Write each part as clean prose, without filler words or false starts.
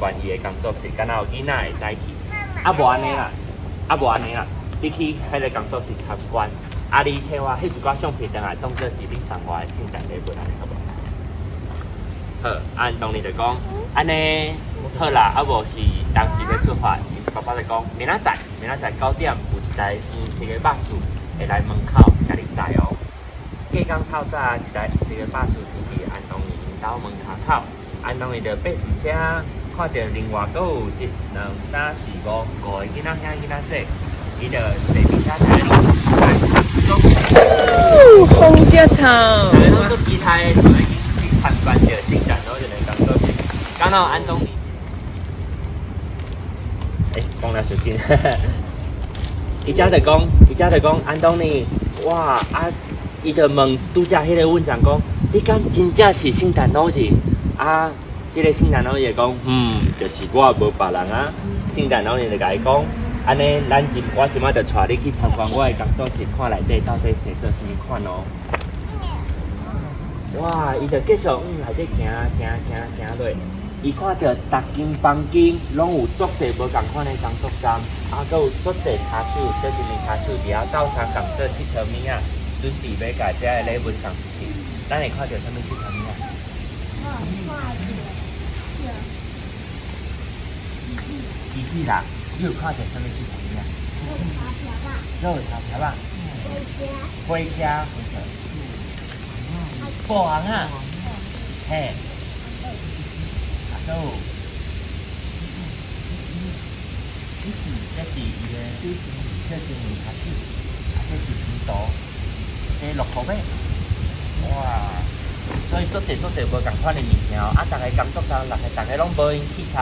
觀伊的工作室，敢若有囡仔會使去。啊無按呢啦，啊無按呢啦，你去彼个工作室參觀，啊你替我翕一寡相片轉來，當做是你送我的聖誕禮物按呢好無？好，安東尼就講，按呢好啦，啊無是當時欲出發，𪜶爸爸就講，明仔載，明仔載9點有一台黃色的巴士會來門口共你載哦。隔工透早，一台黃色的巴士停佇安東尼𪜶兜門跤口，安東尼就爬上車，看著另外閣有一、兩、三、四、五五個囡仔兄囡仔姊，伊就坐佇遮逐个攏風遮透，逐个攏足期待，就會去參觀著聖誕老人的工作室。敢若安東尼，欸，講了傷緊，伊遮就講安東尼，哇啊！伊就問拄才彼個院長講，你敢真正是聖誕老人？啊，這个聖誕老人就講，嗯，就是我，無別人啊。聖誕老人就共伊講，按呢，我這擺就帶你去參觀我的工作室，看內底到底是做啥物款哦。哇！伊就繼續往內底行行行行落，伊看著逐間房間攏有足濟無仝款的工作站，啊，閣有足濟跤手，小精靈跤手佇遐鬥相共做𨑨迌物仔，準備欲共這个禮物送出去。咱會看著啥物𨑨迌物仔？我看著機器人，你有看著啥物𨑨迌物仔？有钞票吧？閣有鈔票仔？火車。火車，布紅啊，嘿，啊，閣有，這是伊的小精靈跤手，啊，這是拼圖，這樂高馬，哇！所以足濟足濟無仝款的物件哦，啊，逐个工作站，逐个攏無閒視察，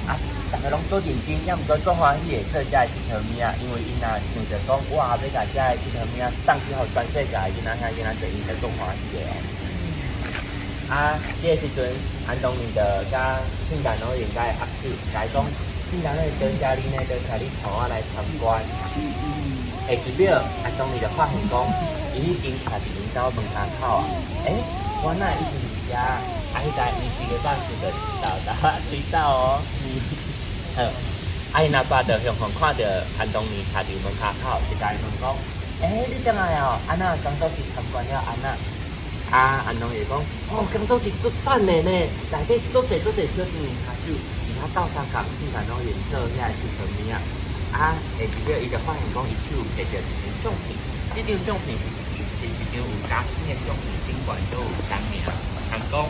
啊，逐个攏足認真，抑毋過足歡喜的做這个𨑨迌物仔，因為𪜶若想著講，哇，欲共這个𨑨迌物仔送去予全世界的囡仔兄囡仔姊，𪜶才足歡喜的哦。啊，這个時陣，安東尼就佮聖誕老人共伊握手，共伊講，聖誕老人多謝你呢，多謝你帶我來參觀。下一秒，安東尼就發現講，伊已經徛佇𪜶兜門跤口啊，欸，原來已經佇遮，啊，彼台黃色的巴士就沓沓開走哦。好，啊，𪜶阿爸就雄雄看著安東尼徛佇門跤口，就共伊問講，欸，你轉來哦，按怎工作室參觀了按怎？啊，安東尼就講，哦，工作室足讚的呢，內底足濟足濟小精靈跤手，佇遐鬥相共聖誕老人做遐個𨑨迌物仔。啊，下一秒伊就發現講，伊手摕著一張相片，這張相片是一張有加簽的相片，頂懸都有簽名，通講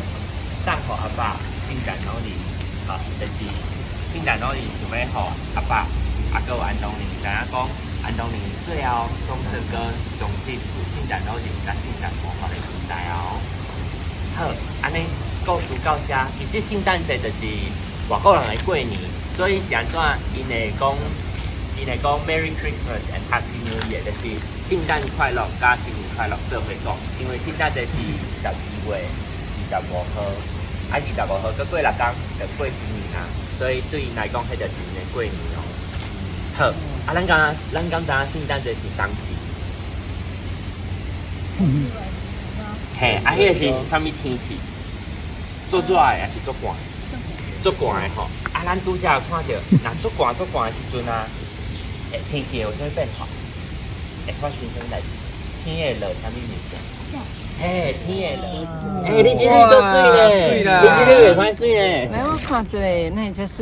送予阿爸聖誕老人，啊，就是聖誕老人想欲予阿爸，啊，閣有安東尼知影講，安東尼最後總算閣相信有聖誕老人佮聖誕魔法的存在哦。好，按呢故事到遮，其實聖誕節就是外國人的過年，所以是按怎𪜶會講 Merry Christmas and Happy New Year，就是聖誕快樂佮新年快樂做伙講，因為聖誕節是12月25號，啊25號閣過6工就過新年啊，所以對𪜶來講，彼就是𪜶的過年哦。好，啊，咱敢知影聖誕節是當時？嘿，啊，彼个時是啥物天氣？足熱的抑是足寒？足寒的吼。啊，咱拄才有看著，若足寒足寒的時陣啊，會天氣會有啥物變化？會發生啥物代誌？天會落啥物物件？嘿，天會落。欸，你這个足媠咧！媠啦。你這个會歹媠咧。來，我看一下，哪會遮媠？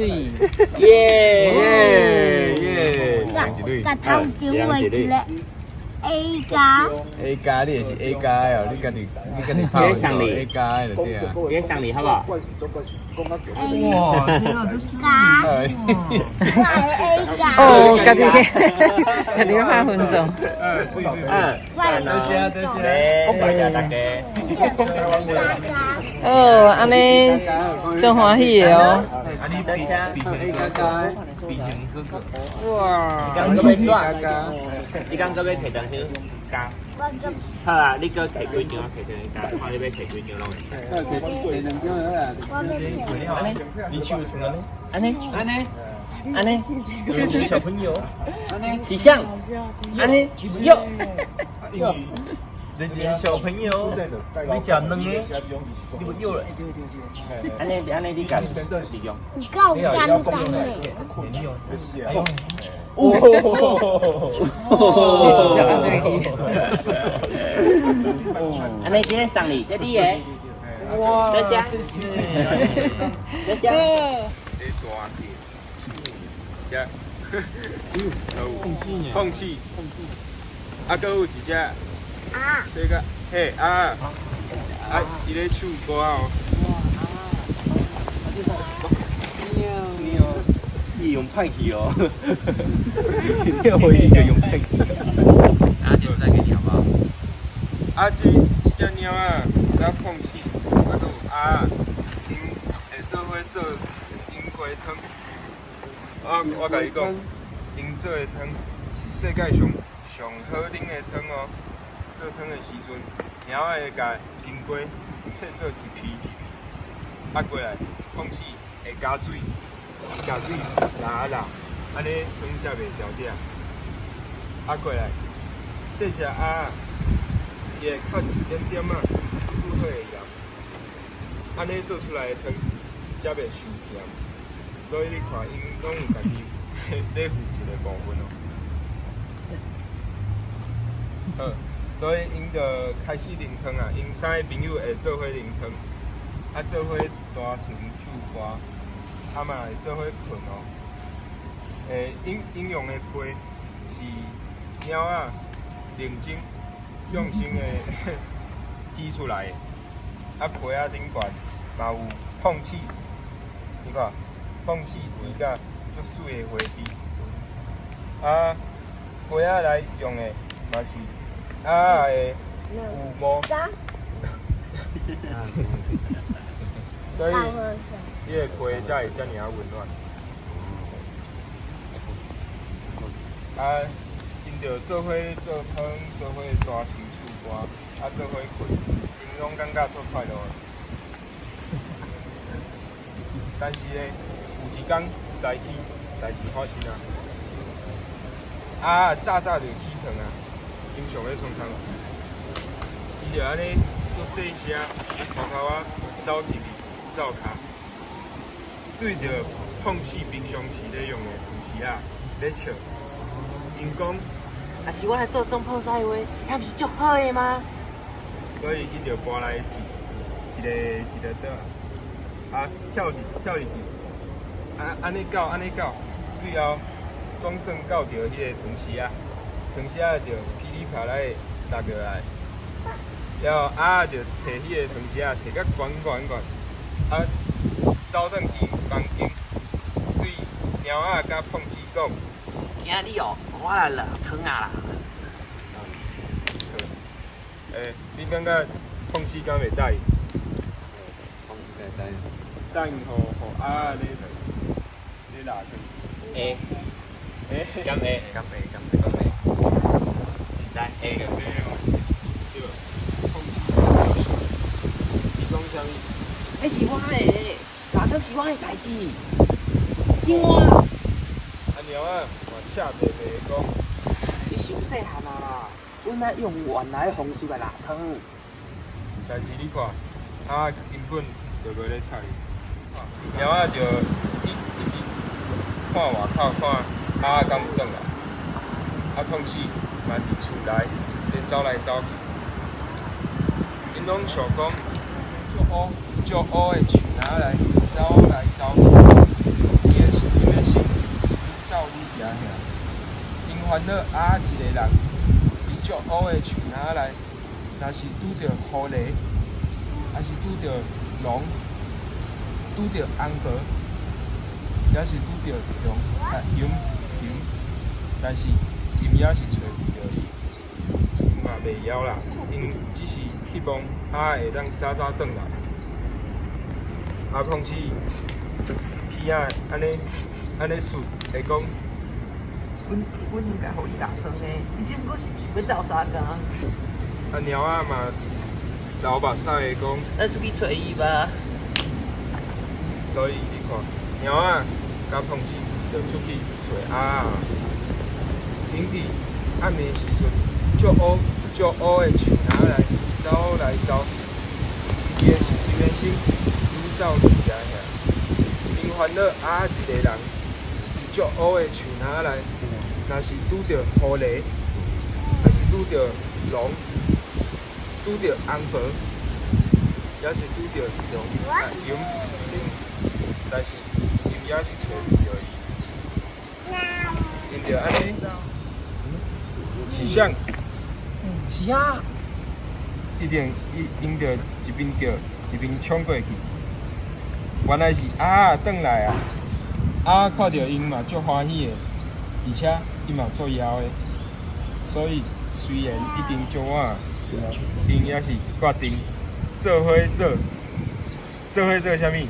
耶耶耶！共頭前畫一个 A 加， A 加，你也是 A 加的哦，你家己拍 A 加的就對啊。你送你好無？ A 哇，天啊，這加，我是 A 加，哦，家己拍分數。嗯，媠媠。嗯，我多謝多謝。多謝大家。 A 加加。哦，按呢足歡喜的哦。啊，你多謝。 A 加加，變形哥哥。哇！你講閣欲轉？你講閣欲摕東西加？好啊，你閣摕幾張？摕東西加，看你欲摕幾張攏會使。你手像按呢？按呢？按呢？按呢？有小朋友。按呢？幾項？按呢？喲。喲。这一个小朋友，你食两个，你不有了？按呢按呢，你家利用。有够简单的。哎呦！哦！按呢，这个送你，这你的。哇！多谢。多谢。大放弃，啊，阁有一只，这个，嘿啊，啊，伊咧唱歌哦。你用派去哦，你回去就用派去。阿姐再给你好不好？啊，这只猫仔佮放弃，啊，阁有鸭，𪜶会做伙做银鸡汤。啊，我共你讲，𪜶做的汤是世界上上好啉的汤哦。做汤的时阵，猫仔会共银鸡切做一片一片，啊过来，放死会加水，加水抐啊抐，按呢汤才袂焦点。啊过来，细只鸭仔，伊会扣一点点仔拄好的盐，按呢做出来的汤才袂伤咸。所以你看，𪜶拢有家己咧负一个部分哦。好，所以𪜶就开始啉汤啊。𪜶三个朋友会做伙啉汤，啊做伙大声唱歌，啊嘛会做伙睏哦。𪜶用的被是猫仔认真用心的织出来的，啊被仔顶悬嘛有碰刺，你看。放刺织甲足媠的花枝，啊，被仔来用的嘛是鸭仔的羽毛，所以伊的被才会遮尔仔温暖。啊，𪜶就做伙做汤，做伙大声唱歌，啊，做伙睏，𪜶拢感觉足快乐的。但是呢，有一工早起，代志发生啊！啊，早早就起床啊，经常咧创空，伊就按呢足细声，偷偷仔走入去灶跤，对著碰死平常时咧用的搪瓷仔咧笑。𪜶讲，若是我来做总铺师的话，遐毋是足好的吗？所以伊就搬来一一个一个桌，啊，跳入跳入去。啊，按呢到，按呢到，最后总算到著彼个糖匙仔，糖匙仔就噼里啪啦的落落来，了后鸭仔就提彼个糖匙仔，提甲悬悬悬，啊，走转去房间，对猫仔佮碰死讲：今仔日哦，我来落汤仔啦。欸，你感觉碰死敢会答应？碰死会答应。答应予予鸭仔咧咧落汤。会。欸，敢会？敢会？敢会？敢会？毋知会。对，碰死。伊讲啥物？彼是我的，落汤是我的代志。听我。啊，猫仔嘛赤白白讲。你伤细汉啊啦，阮爱用原来的方式来落汤。但是你看，鸭仔根本就无咧睬伊。猫仔就一一直看外口，看鸭仔敢有转来。啊，碰死嘛伫厝内咧走来走去。𪜶拢想讲，足乌足乌的树林内走来走去，𪜶的心愈走愈行遐。𪜶烦恼鸭仔一个人伫足乌的树林内，若是拄著狐狸，抑是拄著狼，拄著红婆，抑是拄著熊啊熊熊，但是𪜶也是揣毋著伊，嘛袂枵啦。𪜶只是希望鸭仔会当早早转来。啊，碰死起仔按呢按呢说，会讲。阮应该予你落汤的，你这毋过是想欲斗相共。啊，猫仔嘛流目屎的讲。咱出去揣伊吧。所以你看，猫仔佮碰死就出去揣鸭仔。𪜶伫暗暝时阵，足乌足烏的樹林內走來走，伊的伊的心愈走愈行遐。𪜶煩惱鴨仔一个人佇足烏的樹林內，若是拄著狐狸，抑是拄著狼，拄著紅婆，抑是拄著熊，啊，熊，但是熊也是揣袂著伊。𪜶著按呢，是啥？是啊，一定伊𪜶著一邊叫一邊衝過去。原來是鴨仔轉來啊！鴨仔看著𪜶嘛足歡喜的，而且伊嘛足枵的，所以雖然已經足晚，𪜶也是決定做伙做，做伙做啥物？